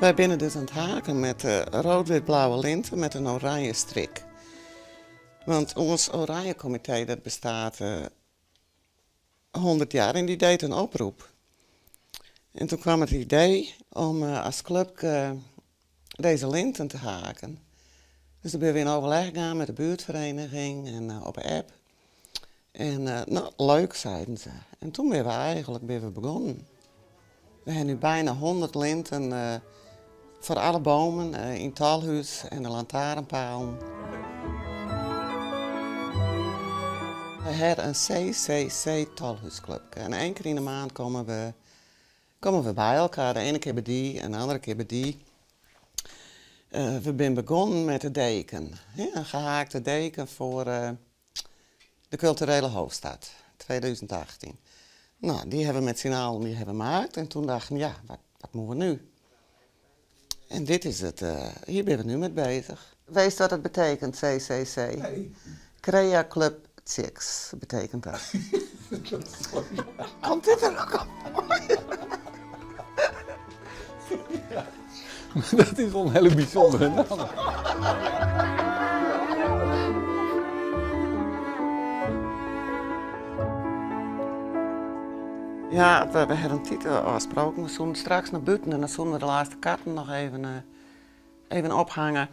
Wy binne dus oan it haken met rood-wit-blauwe linten met in oranje strik. Want ons Oranje Comité dat bestaat 100 jaar en die deed een oproep. En toen kwam het idee om as club deze linten te haken. Dus toen binne we in overleg gegaan met de buurtvereniging en op de app. En nou, leuk, zeiden ze. En toen binne we eigenlijk binne we begonnen. We hebben nu bijna 100 linten voor alle bomen in het Tolhuis en de lantaarnpalen. We hebben een CCC Tolhuisclub. En één keer in de maand komen we bij elkaar. De ene keer bij die en de andere keer bij die. We zijn begonnen met de deken. Ja, een gehaakte deken voor de culturele hoofdstad 2018. Nou, die hebben we met z'n allen die hebben gemaakt. En toen dachten we, ja, wat moeten we nu? En dit is het, hier ben we nu mee bezig. Weet je wat het betekent, CCC? Nee. Crea Club Chicks betekent dat. Komt dit er ook op? Ja. Dat is wel een hele bijzondere naam. Ja, we hebben een titel afgesproken. We zullen straks naar buiten en dan zullen we de laatste kaarten nog even ophangen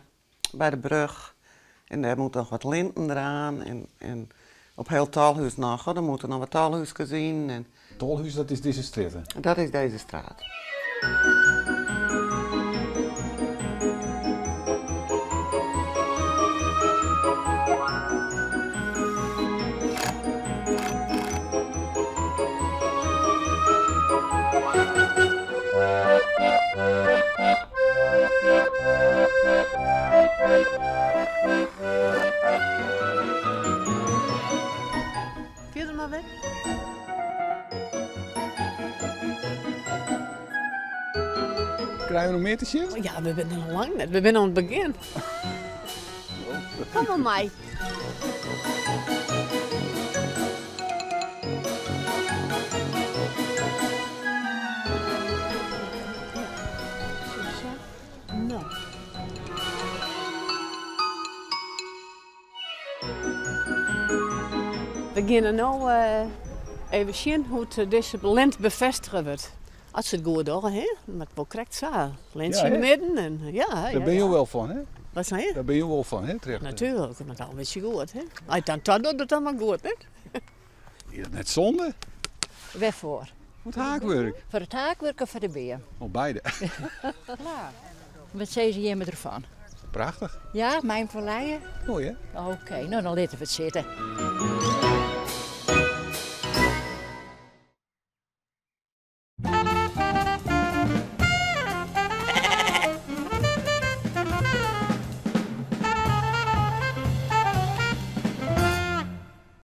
bij de brug. En daar moeten nog wat linten eraan en op heel Tolhuis nog, hoor. Er moeten nog wat Tolhuisjes zien. En Tolhuis, dat is deze straat, hè? Dat is deze straat. Verder maar weg. Krijgen we nog meer te zien? Ja, we zijn er nog lang net. We zijn aan het begin. Kom maar, mij. Nou. We gaan nu even zien hoe het deze lint bevestigen wordt. Als ze het goed doen, hè? Maar het wordt correct zo. Lint Ja, in het hè? midden. En, ja, Daar ja, ben je ja. wel van, hè? Wat zei je? Daar ben je wel van, hè? Terecht. Natuurlijk, maar dan weet je goed, hè? Als je dan dat doet, dat dan maar goed, hè? Is dat net zonde? Waarvoor? Voor het haakwerk. Voor het haakwerk of voor de beer? Oh, beide. Klaar. Wat zei ze hier met ervan? Prachtig. Ja, mijn verleiden. Mooi, hè? Oké, nou dan laten we het zitten.